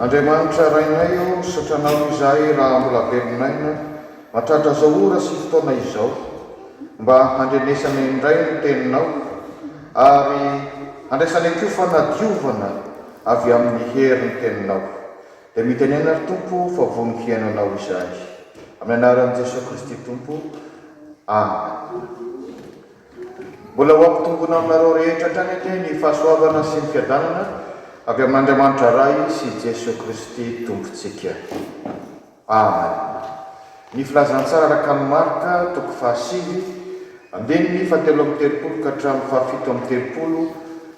Andriamanitra Rainay ô, misaotra Anao izahay raha mbola velon'aina mahatratra izao ora sy fotoana izao, mba handrenesanay indray ny Teninao, ary handraisanay koa fanadiovana avy amin'ny herin'ny Teninao. Dia mitenena ry Tompo fa vonon-kihaino Anao izahay. Amin'ny anaran'i Jesoa Kristy Tompo. Amen. Mbola ho ampitomboina aminareo rehetra hatrany anie ny fahasoavana sy ny fiadanana avy amin'Andriamanitra Ray sy Jesoa Kristy Tompontsika. Amen. Ny Filazantsara araka an'i Marka, toko fahasivy, andininy fahatelo amby telopolo ka hatramin'ny fahafito amby telopolo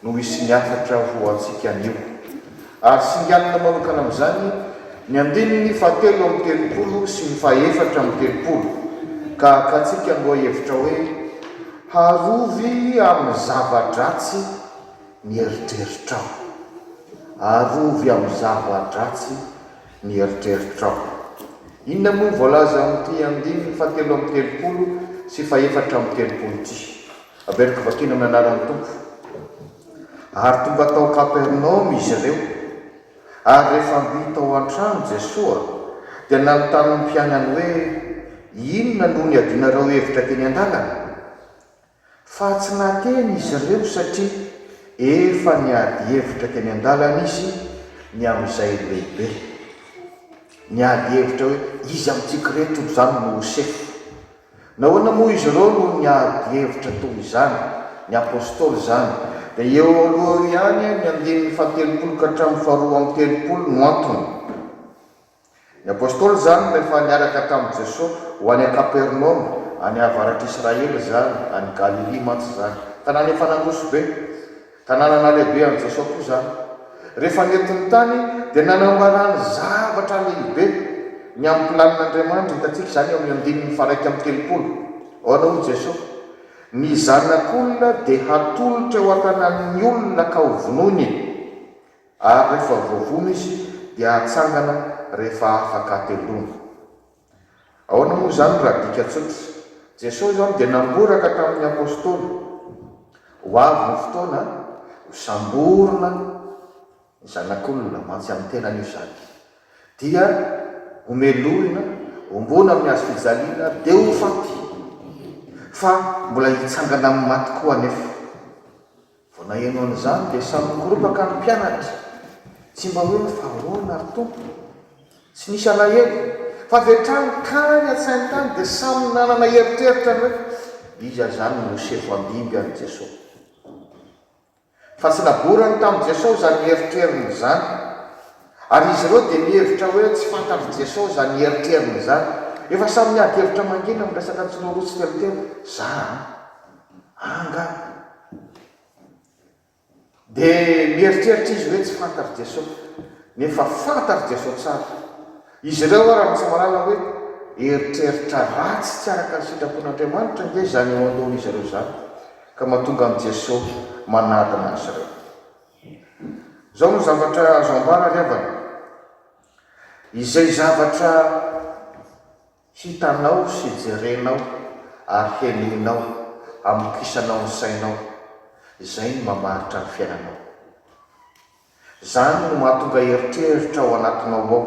no hisy ny hafatra ho antsika anio. Ary singanina manokana amin'izany ny andininy fahatelo amby telopolo sy ny fahefatra amby telopolo, ka hakantsika ny lohahevitra hoe, Harovy amin'ny zava-dratsy ny eritreritrao. Arovy amin'ny zava-dratsy ny eritreritrao. Inona moa no voalaza amin'ity andininy fahatelo amby telopolo sy fahefatra amby telopolo ity? Averiko vakiana amin'ny anaran'ny Tompo. Ary tonga tao Kapernaomy izy ireo. Ary rehefa mby tao an-trano Jesoa, dia nanontany ny mpianany hoe, Inona no niadianareo hevitra teny an-dalana? Fa tsy nahateny izy ireo satria efa niady hevitra teny an-dalana izy ny amin'izay lehibe. Niady hevitra hoe, Iza amintsika ireto izany no ho sefo? Nahoana moa izy ireo no niady hevitra toy izany? Ny Apostoly izany. Dia eo aloha eo ihany ny andininy fahatelopolo ka hatramin'ny faharoa amby telopolo no antony. Ny Apostoly izany rehefa niaraka tamin'i Jesoa ho any Kapernaomy, any avaratr'Israely izany, any Galilia mantsy izany. Tanàna efa nandroso be. Tanàna nahalehibe an'i Jesoa koa izany. Rehefa nentiny tany dia nanambarany zavatra lehibe ny amin'ny planin'Andriamanitra. Hitantsika izany eo amin'ny andininy faha-31. Ahoana hoy Jesoa? Ny Zanak'olona dia hatolotra eo an-tanan'ny olona ka hovonoiny, ary rehefa voavono izy dia hatsangana rehefa afaka hateloana. Ahoana moa izany raha adika tsotra? Jesoa izany dia namboraka tamin'ny Apostoly, Ho avy ny fotoana, ho samborina ny Zanak'olona, mantsy amin'ny tenany io izany, dia ho melohina, homboana amin'ny hazo fijaliana, dia ho faty, fa mbola hitsangana amin'ny maty koa anefa. Vao naheno an'izany dia samy nikoropaka ny mpianatra. Tsy mba hoe fa ahoana ry Tompo? Tsy nisy alahelo, fa avy hatrany tany an-tsainy tany dia samy nanana eritreritra ny hoe iza izany no sefo handimby an'i Jesoa. Fa tsy naborany tamin'i Jesoa izany eritreriny izany. Ary izy ireo dia nihevitra hoe tsy fantatr'i Jesoa izany eritreriny izany. Efa samy niady hevitra mangina amin'ny resaka tsiroaroa tsitelotelo, za an! Angaha? Dia mieritreritra izy hoe tsy fantatr'i Jesoa. Nefa fantatr'i Jesoa tsara. Izy ireo ara no tsy mahalala hoe eritreritra ratsy tsy araka ny sitrapon'Andriamanitra ange izany eo an-dohan'izy ireo izany, ka mahatonga an'i Jesoa manadina azy ireo. Izao no zavatra azo ambara ry havana, izay zavatra Hitanao sy jerenao ary henoinao, amokisanao ny sainao. Izay no mamaritra ny fiainanao. Izany no mahatonga eritreritra ao anatinao ao.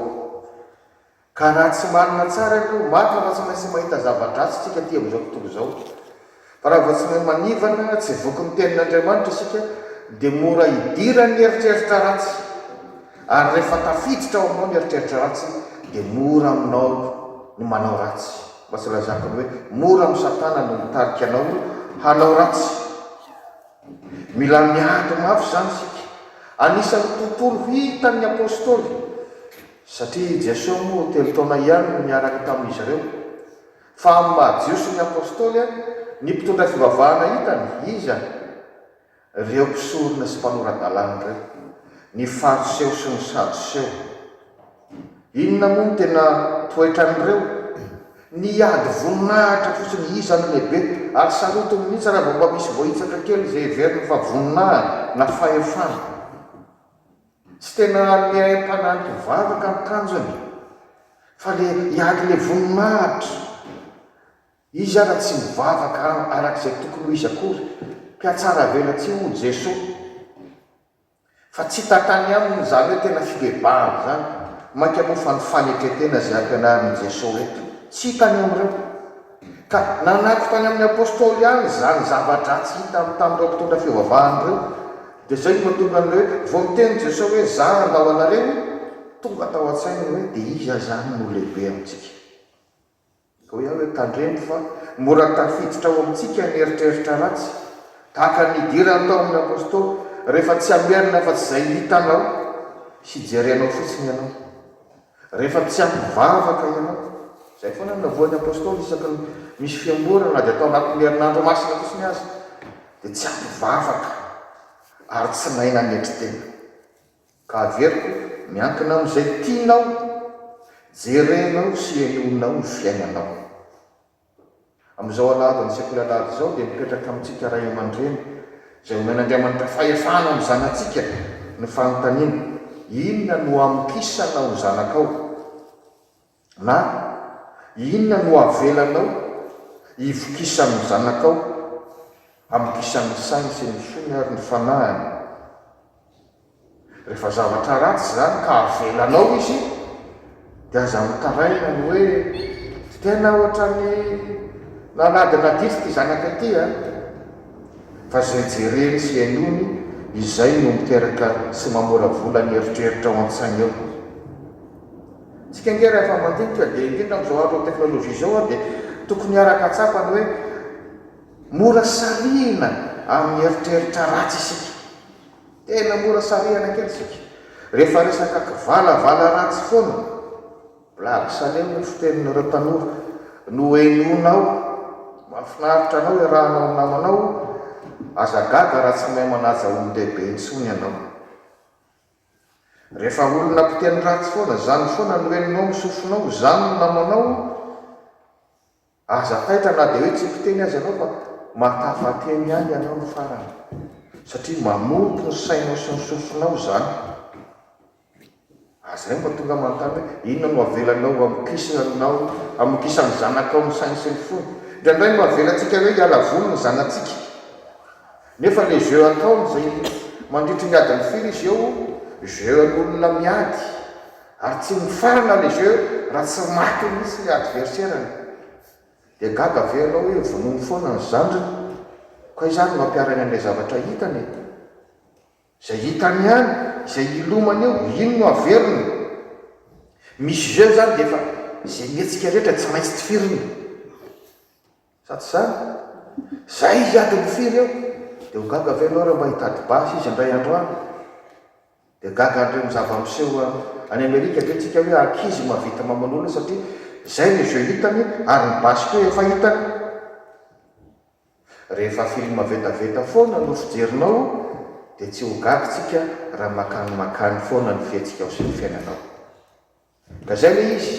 Ka raha tsy marina tsara ianao, marina fa tsy maintsy mahita zava-dratsy isika aty amin'izao tontolo izao. Fa raha vao tsy mahay manivana, tsy voky ny tenin'Andriamanitra isika, dia mora idiran'ny eritreritra ratsy. Ary rehefa tafiditra ao aminao ny eritreritra ratsy, dia mora aminao ny manao ratsy. Mba tsy ilazako ny hoe mora amin'i Satana no mitarika anao hanao ratsy. Mila miady mafy izany isika. Anisan'ny tontolo hitan'ny Apostoly, satria i Jesoa moa telo taona ihany no niaraka tamin'izy ireo. Fa amin'ny maha Jiosy ny Apostoly, ny mpitondra fivavahana hitany, iza? Ireo mpisorona sy mpanora-dalàna ireo, ny Fariseo sy ny Sadoseo. Inona moa no tena toetran'ireo? Ny hiady voninahitra fotsiny, iza no lehibe, ary sarotiny mihitsy raha vao mba misy voahitsaka kely izay heveriny fa voninahiny na fahefany. Tsy tena hanome aim-panahy mpivavaka ny tanjony fa le hiady le voninahitra. Izy ara tsy mivavaka araka izay tokony ho izy akory. Mpihatsaravelatsihy hoy Jesoa. Fa tsy hita tany aminy izany hoe tena fibebahana izany, mainka moa fa ny fanetren-tena izay ampianarin'i Jesoa eto. Tsy hitany eo amin'ireo. Ka nanako tany amin'ny Apostoly ihany izany zava-dratsy hitany tamin'ireo mpitondra fivavahana ireo. Dia izay no mahatonga an'ilay hoe, vao niteny Jesoa hoe, Za handao anareo, tonga tao an-tsainy ny hoe, dia iza izany no lehibe amintsika? Hoy aho hoe tandremo fa mora tafiditra ao amintsika ny eritreritra ratsy, tahaka ny nidirany tao amin'ny Apostoly, rehefa tsy hamerina afa-tsy izay hitanao sy jerenao fotsiny ianao. Rehefa tsy ampy vavaka ianao. Izay foana no navoan'ny Apostoly isaky ny misy fiamborana na dia tao anatin'ny herinandro masina fotsiny aza, dia tsy ampy vavaka ary tsy nahay nanetry tena. Ka averiko, miankina amin'izay tianao, jerenao sy henoinao ny fiainanao. Amin'izao alahadin'ny sekoly alahady izao dia mipetraka amintsika ray aman-dreny izay omen'Andriamanitra fahefana amin'ny zanatsika ny fanontaniana, inona no hamokisanao ny zanakao? Na, inona no avelanao hivokisan'ny zanakao, hamokisan'ny sainy sy ny fony ary ny fanahiny? Rehefa zavatra ratsy izany ka avelanao izy dia aza mitaraina ny hoe tena ohatran'ny nalady naditra ity zanaka ity a! Fa izay jereny sy henoiny izay no miteraka sy mamolavola ny eritreritra ao an-tsainy ao. Tsika ange rehefa mandinika dia indrindra amin'izao andron'ny teknolojia izao dia tokony hiaraka hahatsapa ny hoe mora sarihina amin'ny eritreritra ratsy isika. Tena mora sarihana kely isika. Rehefa resaka kivalavala ratsy foana, blague salé hoy ny fitenin'ireo tanora, no henoinao, mahafinaritra anao iarahanao amin'ny namanao, aza gaga raha tsy mahay manaja olon-dehibe intsony ianao. Rehefa olona mpiteny ratsy foana, izany foana no henonao ny sofinao, izany no namanao, aza taitra na dia hoe tsy mpiteny aza ianao fa mahatafateny ihany ianao ny farany, satria mamoky ny sainao sy ny sofinao izany. Ary izay no mahatonga ahy manontany hoe inona no avelanao hamokisanao, hamokisan'ny zanakao ny sainy sy ny fony? Indraindray mba avelantsika hoe hiala voly ny zanatsika. Nefa le jeu ataony izay mandritry ny adiny firy izy eo, jeu an'olona miady, ary tsy mifarana le jeu raha tsy maty mihitsy le adversaire-ny. Dia gaga ve ianao hoe vonoiny foana ny zandriny? Koa iza no ampiharany an'ilay zavatra hitany e? Izay hitany ihany, izay hilomany eo, iny no averiny. Misy jeu izany dia efa izay mihetsika rehetra tsy maintsy tifirina. Sa tsy izany? Zay izy adiny firy eo? Dia ho gaga ve ianao raha mba hitady basy izy indray andro any? Dia gaga an'ireo zava-miseho any Amerika ve tsika hoe ankizy mahavita mamono olona satria zay ny jeu hitany ary ny basy koa efa hitany? Rehefa film vetaveta foana no fijerinao dia tsy ho gaga tsika raha makany makany foana ny fihetsikao sy ny fiainanao. Ka izay ilay izy.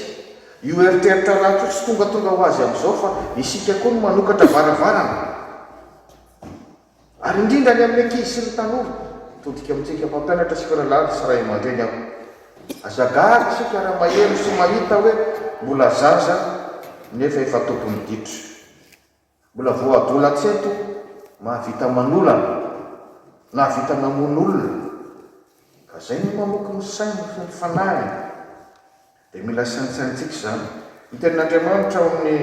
Io eritreritra ratsy io tsy tongatonga ho azy amin'izao fa isika koa no manokatra varavarana. Ary indrindra any amin'ny ankizy sy ny tanora. Mitodika amintsika mpampianatra sy firalady sy ray aman-dreny aho. Aza gaga isika raha maheno sy mahita hoe mbola zaza nefa efa tompon'ny ditra. Mbola voadola-tseto mahavita manolana, nahavita namono olona. Ka zay no mamoky ny sainy sy ny fanahiny. Dia mila saintsaintsika izany. Ny tenin'Andriamanitra ao amin'ny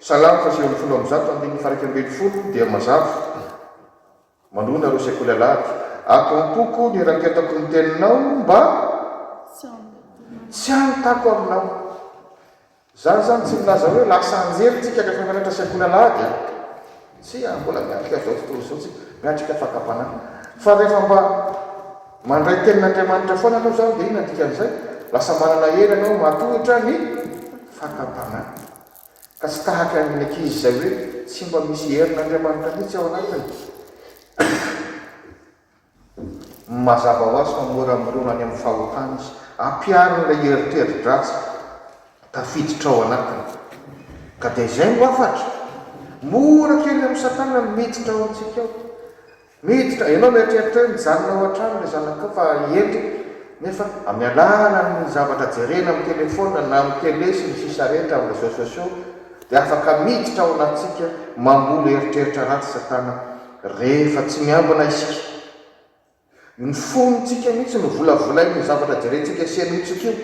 Salamo faha-190 andininy faha-11 dia mazava. Manohina ireo sekoly alahady. Ato am-poko ny iraketako ny teninao mba tsy hanotako aminao. Izany izany tsy milaza hoe lasa anjely tsika rehefa mianatra sekoly alahady a! Tsia, mbola miatrika izao tontolo izao tsika, miatrika fakam-panahy. Fa rehefa mba mandray tenin'Andriamanitra foana ianao izany dia inona ny dikan'izay? Lasa manana hery ianao mahatohitra ny fakam-panahy. Ka tsy tahaka ny ankizy izay hoe tsy mba misy herin'Andriamanitra mihitsy ao anatiny. Mazava ho azy fa mora mirona any amin'ny fahotana izy. Ampihariny ilay eritreri-dratsy tafiditra ao anatiny. Ka dia izay no hafatra. Mora kely amin'i Satana ny miditra ao amintsika ao. Miditra, ianao mieritreritra hoe mijanona ao an-trano ilay zanakao fa hendry, nefa amin'ny alalan'ny zavatra jerena amin'ny telefaonina na amin'ny tele sy ny sisa rehetra amin'ny réseaux sociaux dia afaka miditra ao anatintsika mamboly eritreritra ratsy Satana rehefa tsy miambina isika. Ny fontsika mihitsy no volavolain'ny zavatra jerentsika sy henointsika io.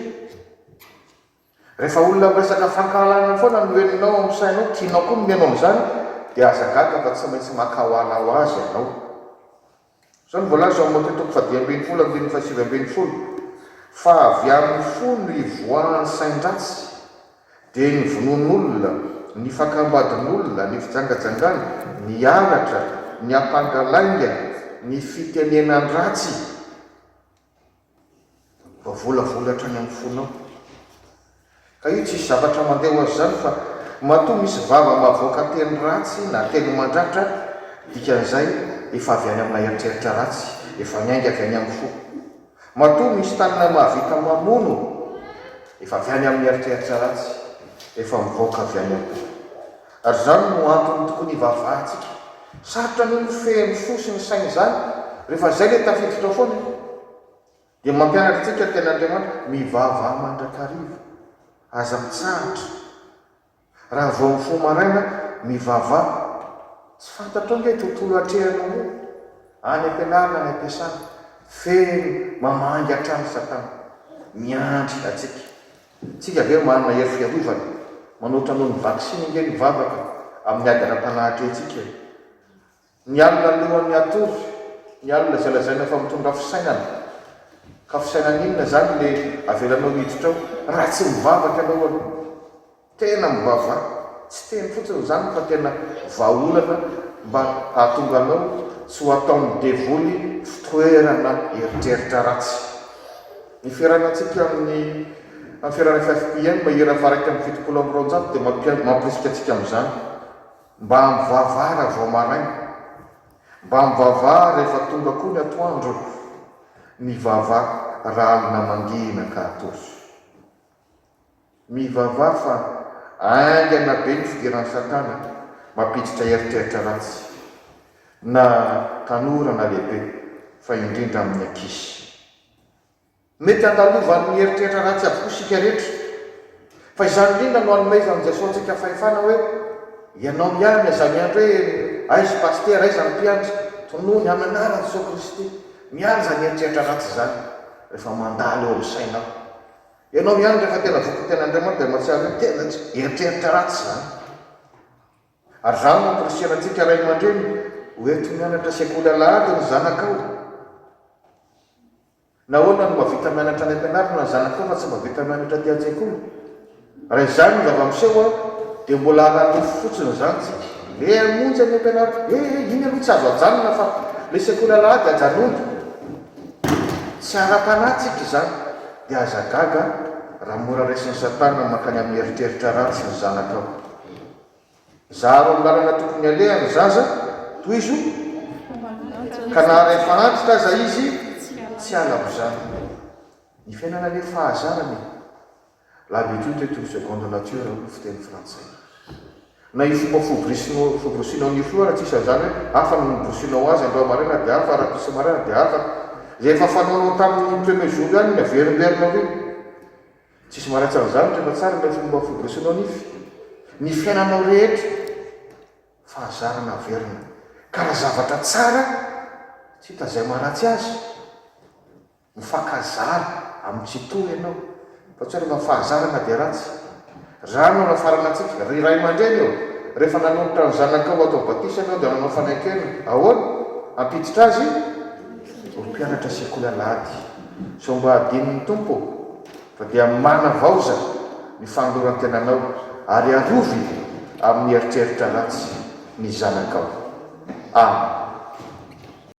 Rehefa olona miresaka fankahalana foana no henonao amin'ny sainao, tianao koa ny mihaino an'izany, dia aza gaga fa tsy maintsy mankahala ho azy ianao. Izao no voalaza ao amin'ny Matio toko fahadimy ambin'ny folo andininy fahasivy ambin'ny folo, Fa avy amin'ny fo no ivoahan'ny sain-dratsy, dia ny vonoan'olona, ny fakam-badin'olona, ny fijangajangana, ny halatra, ny ampangalainga, ny fitenenan-dratsy. Voavolavola hatrany amin'ny fonao. Ka io tsisy zavatra mandeha ho azy izany fa matoa misy vava mahavoaka teny ratsy na teny mandratra, dikan'izay efa avy any amina eritreritra ratsy, efa niainga avy any amin'ny fo. Matoa misy tanana mahavita mamono, efa avy any amin'ny eritreritra ratsy, efa mivoaka avy any am-po. Ary izany no antony tokony hivavahantsika. Sarotra anie ny mifehy ny fo sy ny saina izany rehefa izay ilay tafiditra ao foana e! Dia mampianatra antsika ny Tenin'Andriamanitra, mivavaha mandrakariva, aza mitsahatra. Raha vao mifoha maraina, mivavaha. Tsy fantatrao ange tontolo atrehanao io, any am-pianarana, any am-piasana. Feno mamangy hatrany Satana, miandry antsika. Tsika ve manana hery fiarovana? Manoatra noho ny vaksiny ange ny vavaka amin'ny ady ara-panahy atrehintsika e! Ny alina alohan'ny hatory, ny alina izay lazaina fa mitondra fisainana. Ka fisainana inona izany le avelanao hiditra ao raha tsy mivavaka ianao aloha? Tena mivavaha. Tsy teny fotsiny izany fa tena vahaolana mba hahatonga anao tsy ho ataon'ny devoly fitoerana eritreritra ratsy. Ny fiaranantsika amin'ny amin'ny fiarahana FFPM hira faha 271 dia mampirisika antsika amin'izany. Mba mivavaha raha vao maraina. Mba mivavaha rehefa tonga koa ny atoandro. Mivavaha raha alina mangina ka hatory. Mivavaha fa haingana be ny fidiran'i Satana mampiditra eritreritra ratsy, na tanora na lehibe, fa indrindra amin'ny ankizy. Mety handalovan'ny eritreritra ratsy avokoa isika rehetra. Fa izany indrindra no anomezan'i Jesoa antsika fahefana hoe, Ianao ihany aza miandry hoe aiza i Pasitera, aiza ny mpiandry, tonony amin'ny anaran'i Jesoa Kristy. Miala izany eritreritra ratsy izany rehefa mandalo eo amin'ny sainao. Ianao ihany rehefa tena voky ny Tenin'Andriamanitra dia mahatsiaro hoe tena tsy eritreritra ratsy izany. Ary izany no amporisihana antsika ray aman-dreny ho ento mianatra sekoly alahady ny zanakao. Nahoana no mahavita mianatra any am-pianarana ny zanakao fa tsy mahavita mianatra aty an-tsekoly? Raha izany no zava-miseho dia mbola ara-nofo fotsiny izany tsika. Le hamonjy any am-pianarana, eh eh, iny aloha tsy azo ajanona fa le sekoly alahady ajanony. Tsy ara-panahy tsika izany. Dia aza gaga raha mora resin'i Satana mankany amin'ny eritreritra ratsy ny zanakao. Zaro amin'ny lalana tokony aleha ny zaza, tohizo, ka na rehefa antitra aza izy tsy hiala amin'izany. Ny fiainana anie fahazarana e! L'habitude est une seconde nature hoy ny fiteny frantsay. Na io fomba foborisinao fiborosianao nify io ara tsisy an'izany hoe hafa ny niborosinao azy androany maraina dia hafa rahampitso maraina dia hafa. Izay efa fanaonao tamin'ny premier jour ihany ny averimberinao iny. Tsisy maharatsy an'izany rehefa tsara ilay fomba fiborosianao nify. Ny fiainanao rehetra fahazarana averina. Ka raha zavatra tsara tsy hita izay maharatsy azy. Mifankazara amin'ny Tsitoha ianao, fa tsy hoe rehefa fahazarana dia ratsy. Izany no anafarana antsika. Ry ray aman-dreny ô, rehefa nanolotra ny zanakao hatao batisa ianao dia nanao fanekena. Ahoana? Hampiditra azy ho mpianatra sekoly alahady. Sao mba hadinon'ny Tompo fa dia manavaoza ny fanoloran-tenanao ary arovy amin'ny eritreritra ratsy ny zanakao. Amen.